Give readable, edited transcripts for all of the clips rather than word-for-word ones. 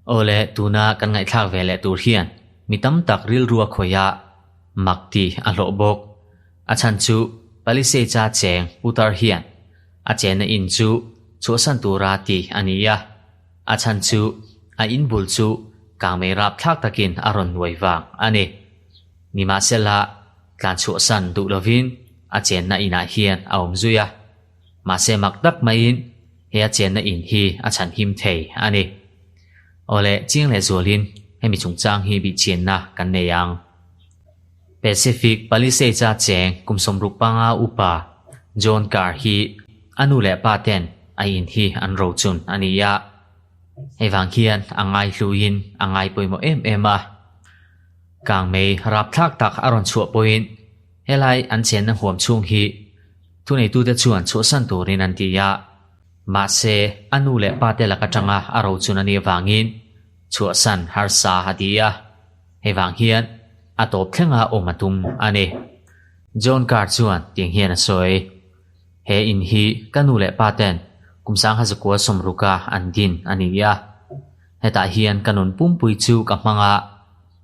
Awle, tuna kan ngaihthlak ve leh tur hian mi tam tak rilrua khawih a mak tih a hlawh bawk. A chhan chu Palisades-a cheng putar hian a chenna in chu chhuahsan tura tih a ni a. A chhan chu a in bul chu kangmei rapthlak takin a rawn nuai vang a ni. Nimahsela, tlan chhuahsan duh lovin a chenna inah hian a awm zui a. Mahse mak tak maiin he a chenna in hi a chhan him thei a ni. Awle, chiang leh zualin hemi chungchang hi bihchianna kan nei ang. Pacific Palisades-a cheng kum 65 upa John Carr hi a nu leh pa ten a in hi an rochun a ni a. Hei vang hian a ngaihluin a ngai pawimawh em em a. Kangmei rapthlak tak a rawn chhuah pawhin helai an chenna huam chhung hi thuneitute chuan chhuahsan turin an ti a. Mahse, a nu leh pate lak atanga a rochun a nih avangin chhuahsan harsa a ti a. Hei vang hian a tawp thlenga awm a tum a ni. John Carr chuan tiang hian a sawi, He in hi ka nu leh pa ten kum 1960 an din a ni a. Hetah hian ka nun pumpui chu ka hmang a,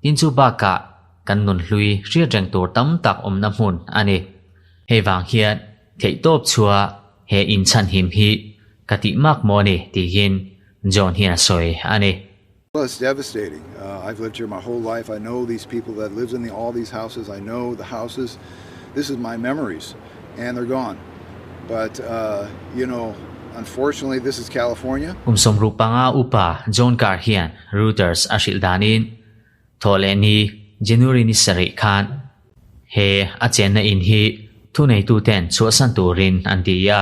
tin chu bakah kan nun hlui hriat reng tur tam tak awmna hmun a ni. Hei vang hian theihtawp chua he in chhanhim hi ka tih mak maw ni tiin John hian a sawi a ni. Well, it's devastating. I've lived here my whole life. I know these people that lives in the, all these houses. I know the houses. This is my memories, and they're gone. But, you know, unfortunately, this is California. Kum 65 upa John Carr hian Reuters a hrilh danin, Thawhlehni, January ni sarih khan he a chenna in hi thuneituten chhuahsan turin an ti a,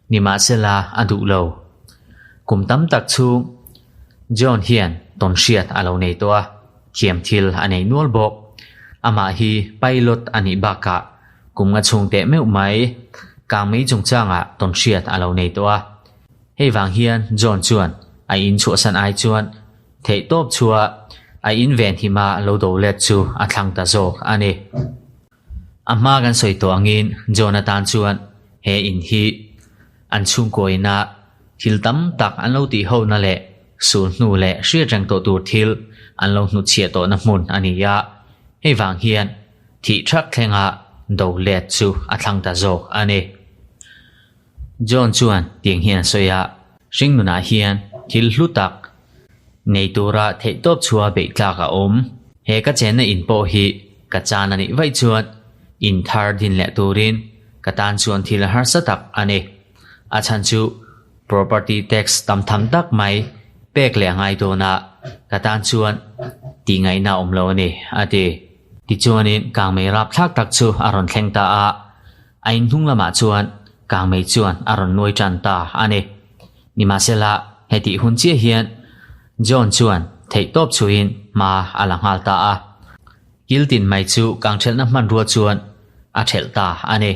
nimahsela a duh lo. Kum tam tak chhung John hian tawnhriat a lo nei tawh a, thiam thil a nei nual bawk. Amah hi pilot a nih bakah kum nga chhung teh meuh mai kangmei chungchangah tawnhriat a lo nei tawh a. Hei vang hian John chuan a in chhuahsan ai chuan theihtawp chhuah a in venhima lo do let chu a thlang ta zawk a ni. A hma kan sawi tawh angin John atan chuan he in hi an chhungkaw ina thil tam tak an lo tih hona leh sul hnu leh hriat reng tawh tur thil an lo hnutchhiah tawhna hmun a ni a, hei vang hian thih thak thlenga do let chu a thlang ta zawk a ni. John chuan tiang hian a sawi a, Hringnunah hian thil hlu tak nei tura theihtawp chhuah beih tlak a awm. He ka chenna in pawh hi ka chan a nih vaih chuan in thar din leh turin ka tan chuan thil harsa tak a ni. A chhan chu property tax tam tham tak mai pek leh a ngai dawn a, ka tan chuan tih ngaihna a awm lo a ni, a ti. Tichuanin kangmei rapthlak tak chu a rawn thleng ta a. A inhnung lamah chuan kangmei chuan a rawn nuai tan ta a ni. Nimahsela, hetih hun chiah hian John chuan theihtawp chhuihin hma a la nghal ta a. Kiltin mai chu kangthelhna hmanrua chuan a thelh ta a ni.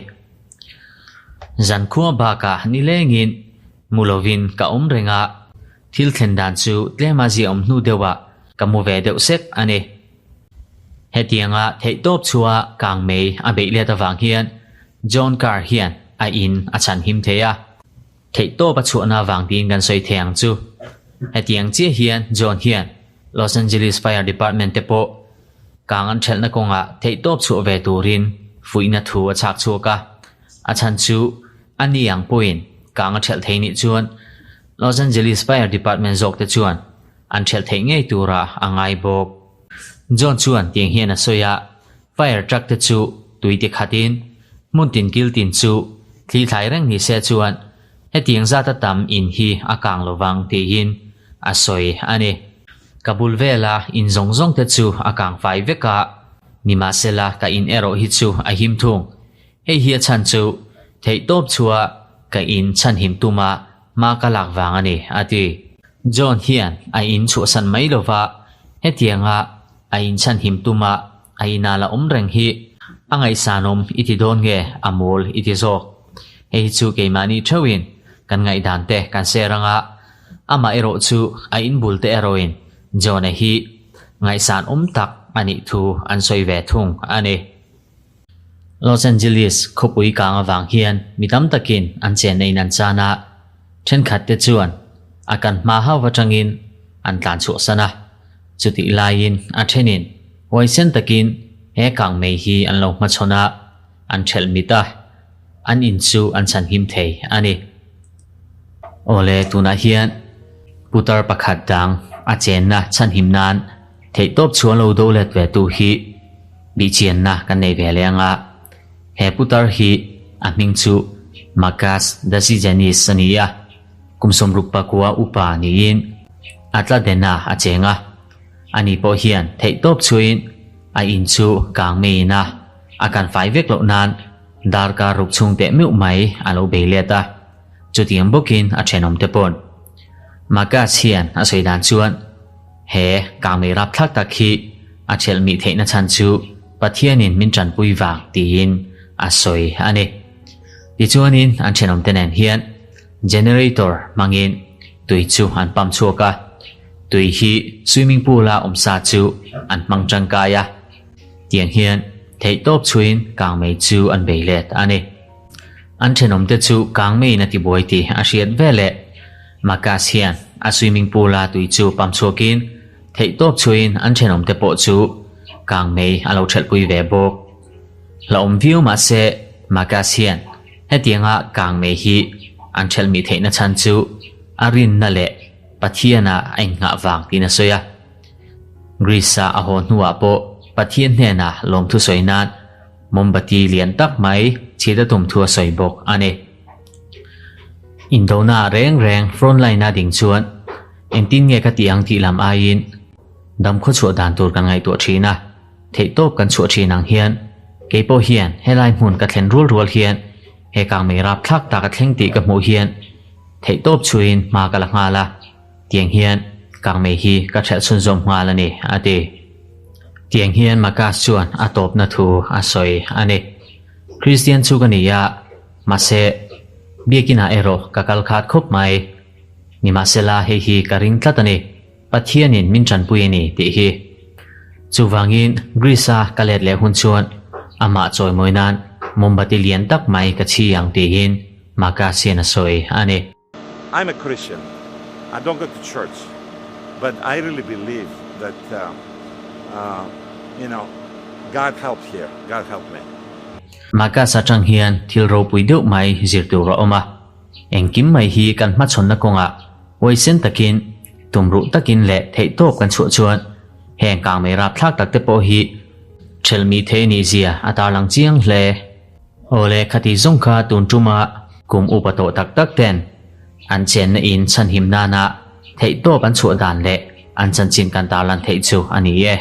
Zankhua bakah nilengin mu lovin ka awm reng a, thil thlen dan chu tlema ziahawm hnu deuhah ka mu ve deuh sek a ni. Hetianga theihtawp chhuah kangmei a beih let avang hian John Carr hian a in a chhanhim thei a. Theihtawp a chhuahna avang tiin kan sawi thei ang chu. Hetiang chiah hian John hian Los Angeles Fire Department te pawh kang an thelhna kawngah theihtawp chhuah ve turin fuihna thu a chhak chhuak a. A chhan chu a ni ang pawhin kang a thelh thei nih chuan Los Angeles Fire Department zawk te chuan an thelh theih ngei tura a ngai bawk. John chuan tiang hian a sawi a, Fire truck te chu tui ti khatin hmun tin kil tin chu thli thlai reng ni se chuan hetiang zata tam in hi a kang lovang tiin a sawi a ni. Ka bul vela in zawng zawng te chu a kang fai vek a, nimahsela ka in erawh hi chu a him thung. Hei hi a chhan chu theihtawp chhuah ka in chhanhim tuma hma ka lak vang a ni, a ti. John hian a in chhuahsan mai lova, hetianga a in chhanhim tuma a ina la awm reng hi a ngaihsanawm i ti dawn nge a mawl i ti zawk. Hei hi chu keimahni theuhin kan ngaihdan te kan share anga, amah erawh chu a in bul te erawhin John-a hi ngaihsanawm tak a nih thu an sawi ve thung a ni. Los Angeles khawpui kang avang hian mi tam takin an chenna in an chan a. Thenkhat te chuan a kan hma hauh atangin an tlan chhuahsan a, chutih laiin a thenin huaisen takin he kangmei hi an lo hmachhawn a, an thelh mit a, an in chu an chhanhim thei a ni. Awle tunah hian putar pakhat dang a chenna chhanhim nan theihtawp chhuan lo do let ve tu hi bihchianna kan nei ve leh anga he putar hi a hming chu Makas Dasijanis a ni a, kum 60 pakua upa niin a tla dena a cheng a, ani pawh hian theihtawp chhuin a in chu kang meiin a a kan fai vek loh nan Darkar ruk chhung teh meuh mai a lo bei let a, chutiang bawkin a thenawm te pawn. Makas hian a sawi dan chuan he kangmei rapthlak tak hi a thelh mih theihna chhan chu Pathianin min tanpui vang tiin a sawi a ni. Tichuanin an thenawm te nen hian generator hmangin tui chu an pump chhuak a, tui hi swimming pool a awmsa chu an hmang tangkai a. Tiang hian theihtawp chhuiin kangmei chu an bei let a ni. An thenawmte chu kangmeiin a tibuai tih a hriat veleh Makas hian a swimming pool-a tui chu pump chhuakin theihtawp chhuiin an thenawmte pawh chu kangmei a lo thelhpui ve bawk. Hlauhawm viau mahse Makas hian hetianga kangmei hi an thelhmih theihna chhan chu a rinna leh Pathiana a innghah vang tiin a sawi a. Greece-a a haw hnuah pawh Pathian hnenah lawmthu sawi nan mombati lian tak mai chhit a tum thu a sawi bawk a ni. Indona reng reng front line-a ding chuan engtin nge ka tih ang tih lam aiin dam khawchhuah dan tur kan ngaihtuah thin a, theihtawp kan chhuah thin ang hian kei pawh hian helai hmun ka thlen rual rual hian he kangmei rapthlak tak a thleng tih ka hmuh hian theihtawp chhuiin hma ka la nghal a. Tiang hian kangmei hi ka ṭhelh chhunzawm nghal a ni, a ti. Tiang hian Makas chuan a tawpna thu a sawi a ni. Kristian chu ka ni a, mahse, biakinah erawh ka kal khat khawp mai. Nimahsela hei hi ka ring tlat a ni, Pathianin min ṭanpui a ni tih hi. Chuvangin Greece-a ka let leh hun chuan amah chawimawi nan mombati lian tak mai ka chhi ang tiin Makas hian a sawi a ni. I'm a Christian. I don't go to church, but I really believe that, uh, uh, you know, God helped here. God helped me. Makas atang hian thil ropui deuh mai zir tur a awm a. Engkim mai hi kan hmachhawnna kawngah huaisen takin, tumruh takin leh theihtawp kan chhuah chuan heng kangmei rapthlak tak te pawh hi thelmi thei nih zia a tarlang chiang hle. Awle khati zawng kha tun tuma kum upa tawh tak tak ten an chenna in chhanhim nana theihtawp an chhuah dan leh an chanchin kan tarlan theih chu a ni e.